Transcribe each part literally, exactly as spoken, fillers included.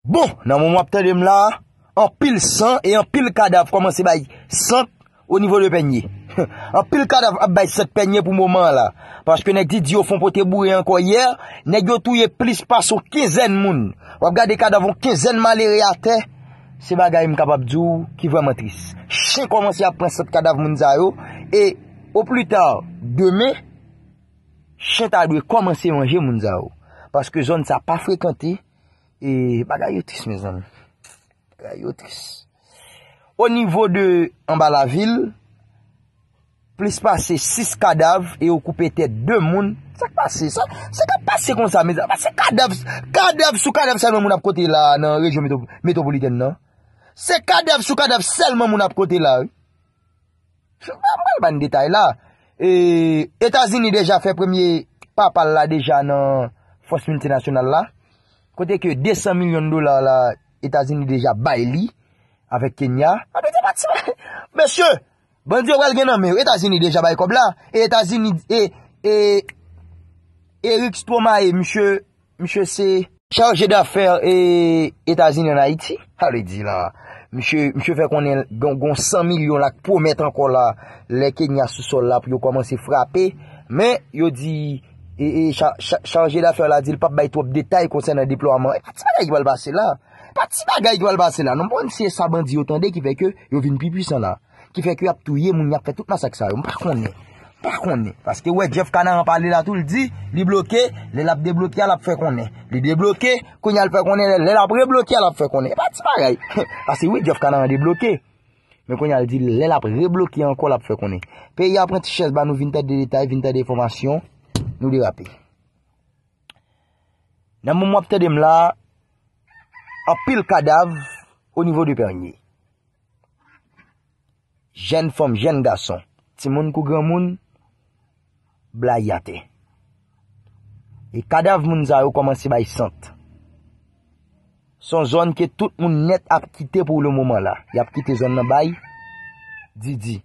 Bon, nan moman w ap tande m la, anpil san e anpil kadav kòmanse bay sant o nivo de Pènye. Anpil kadav ap bay sant Pènye pou moman an la. Paske nèg Didi yo fè yon pote boure ankò yè, nèg yo touye plis pase yon kenzèn moun. W ap gade kadav yon kenzèn malere atè. Se bagay m kapab di w ki vrèman tris. Chen kòmanse ap pran sant kadav moun sa yo, e o pli ta demen, chen ta dwe kòmanse manje moun sa yo. Paske zòn sa pa frekante, e bagay yo tris, mezanmi. Bagay yo tris. O nivo de anba lavil, plis pase sis kadav e yo koupe tèt de moun. Sa k pase? Sa, sa k ap pase konsa, mezanmi? Se kadav, kadav sou kadav sèlman moun ap konte la nan rejyon metwo-, metwopolitèn nan. Se kadav sou kadav sèlman moun ap konte la, wi. M pral ba n detay la. E, Etazini deja fè premye pa pa l la deja nan fòs miltinasyonal la. Kote ke de san milyon dola la, Etazini deja bay li avèk Kenya. Sa vle di, pa ti, mesye, bandi yo pral gen nan men yo. Etazini deja bay kòb la. E Etazini, e, e, Eric Stromae, misye, misye se chaje dafè, e, Etazini ann Ayiti. Sa vle di la, misye, misye fè konnen gon, gon san milyon l ap pwomèt ankò la, lè Kenya sou sòl la pou yo kòmanse frape. Men, yo di, e, e, cha-, cha-, chaje dafè la di l p ap bay twòp detay konsènan deplwaman. E pa ti bagay ki pral pase la. Pa ti bagay ki pral pase la. Non, m pa konn si se sa bandi yo tande ki fè ke yo vin pi pwisan la. Ki fè ke y ap touye moun, y ap fè tout masak sa yo. M pa konnen. M pa konnen. Paske, w wè, Jeff Canaran pale la tou, l di, li bloke, lè l ap debloke a, l ap fè konnen. Li debloke, kounye a l fè konnen, lè l ap rebloke a, l ap fè konnen. E pa ti bagay. Paske wi, Jeff Canaran debloke. Men kounye a l di, lè l ap rebloke ankò, l ap fè konnen. Peyi a pran ti chèz ba nou, vin tande detay, vin tande enfòmasyon, nou derape. Nan moman w ap tande m la, anpil kadav o nivo de Pènye. Jèn fanm, jèn gason, timoun kou granmoun, blayi atè. E kadav moun sa yo kòmanse bay sant. Se yon zòn ke tout moun nèt ap kite pou le moman la. Y ap kite zòn nan bay Didi.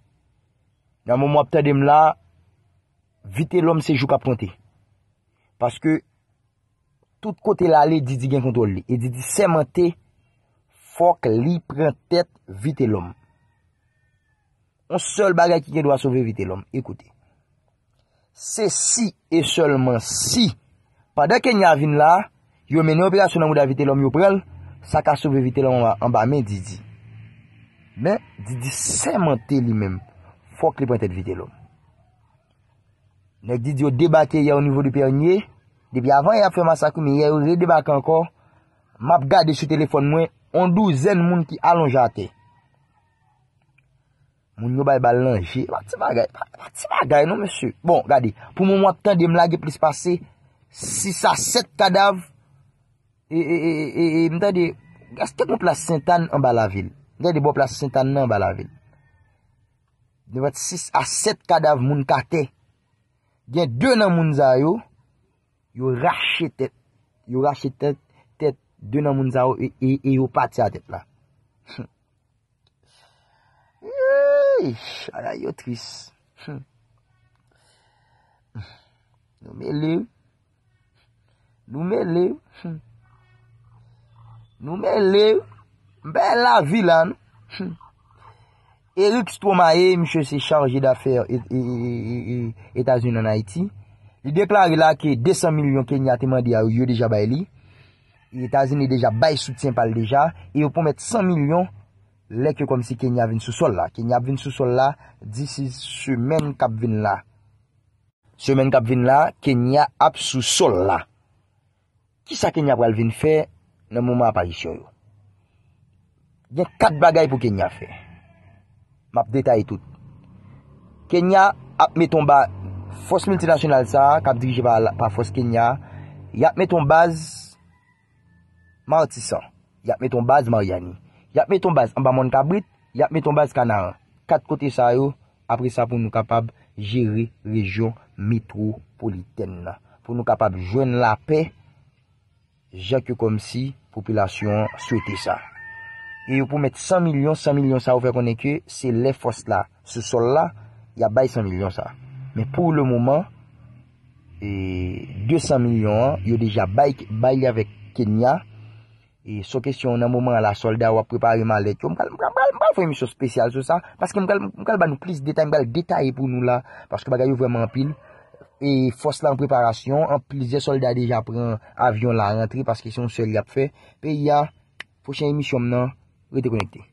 Nan moman w ap tande m la, Vitelòm se jou k ap konte. Paske tout kote l ale, Didi gen kontwòl li. E Didi sèmante, fòk li pran tèt Vitelòm. Yon sèl bagay ki gen dwa sove Vitelòm. Ekoute. Se si e sèlman si, pandan Kenya vin la, yo mennen operasyon nan mouda Vitelòm, yo pran l, sa ka sove Vitelòm anba, anba men Didi. Men, Didi sèmante li menm, fòk li pran tèt Vitelòm. Nèg Didi yo debake yè o nivo de Pènye. Depi avan yè y ap fè masak, men yè yo redebake ankò. M ap gade sou telefòn mwen, yon douzèn moun ki alonje atè. Moun yo bay bal nan je. Pa ti bagay, pa, pa ti bagay non, mesye. Bon, gade, pou moman w ap tande m la, gen plis pase sis a sèt kadav. E, e, e, e, e, m tande, èske gon plas Sentàn anba lavil? M tande bò plas Sentàn nan anba lavil. Devan sis a sèt kadav moun k atè. Gen de nan moun sa yo, yo rache tèt. Yo rache tèt, tèt de nan moun sa yo e, e, e yo pati a tèt la. Ey, bagay yo tris. Hmm. Nou mele wi. Nou mele wi. Hmm. Nou mele wi. M pa lavi la non. Hmm. Eric Stromae, misye se chaje dafè e, e, e, e, e, Etazini ann Ayiti. Li deklare la ke de san milyon Kenya te mande a yo, yo deja bay li. Etazini deja bay soutyen pa l deja. E yo pwomèt san milyon lè ke kòmsi Kenya vin sou sòl la. Kenya ap vin sou sòl la disi semèn k ap vin la. Semèn k ap vin la, Kenya ap sou sòl la. Kisa Kenya pral vin fè nan moman aparisyon yo? Gen kat bagay pou Kenya fè. M ap detay tout. Kenya ap met yon ba-, fòs miltinasyonal sa a, k ap dirije pa, pa fòs Kenya, y ap met yon baz Matisan, y ap met yon baz Maryani, y ap met yon baz anba Mòn Kabrit, y ap met yon baz Kanaran. Kat kote sa yo, apre sa pou nou kapab jere rejyon metwopolitèn nan, pou nou kapab jwenn lapè, jan ke kòmsi popilasyon an swete sa. E yo pwomèt san milyon, san milyon sa yo fè konnen ke se lè fòs la sou sòl la, y ap bay san milyon sa. Men pou le moman, e, de san milyon an, yo deja bay, bay li avèk Kenya. E sou kesyon nan moman an la, sòlda yo ap prepare malèt yo. M pral, m pral, m pral, m pral fè yon emisyon espesyal sou sa, paske m pral, m pral ba nou plis detay, m pral detaye pou nou la, paske bagay yo vrèman anpil. E fòs la an preparasyon, an plizyè sòlda deja pran avyon la rantre, paske se yon sèl y ap fè. Peyi a, pwochen emisyon m nan, rete konekte.